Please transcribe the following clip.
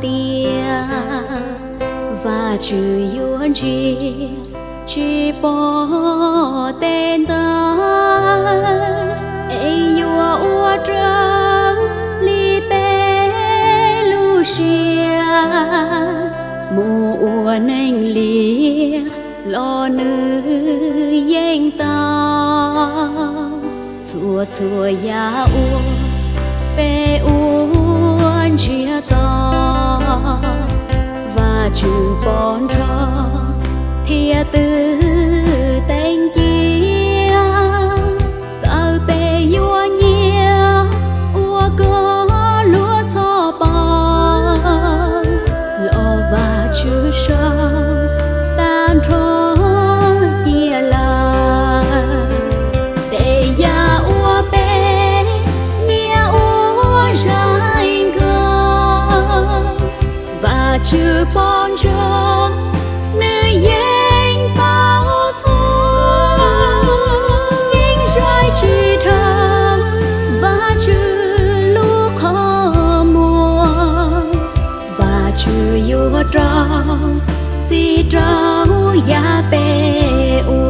tias Vajtswv yuav ntsia tsis pom tej ntawd, es yuav ua raws li peb lub siab. Mus ua neeg liam los nws yeej tau. Txhua txhua yam uas peb ua ntsiag to, Vajtswv pom nrog thiab twb teev cia. Txawm peb yuav nyiam ua koj lub txhoj pos, los Vajtswv sau tag nrho cia lawm. Tej yam uas peb nyiam ua zais nkawd, Vajtswv pom ntsoov, nws yeej paub txhua. Yeej zais tsis dhau Vajtswv lub qhov muag, Vajtswv yuav rau txim rau yam peb ua.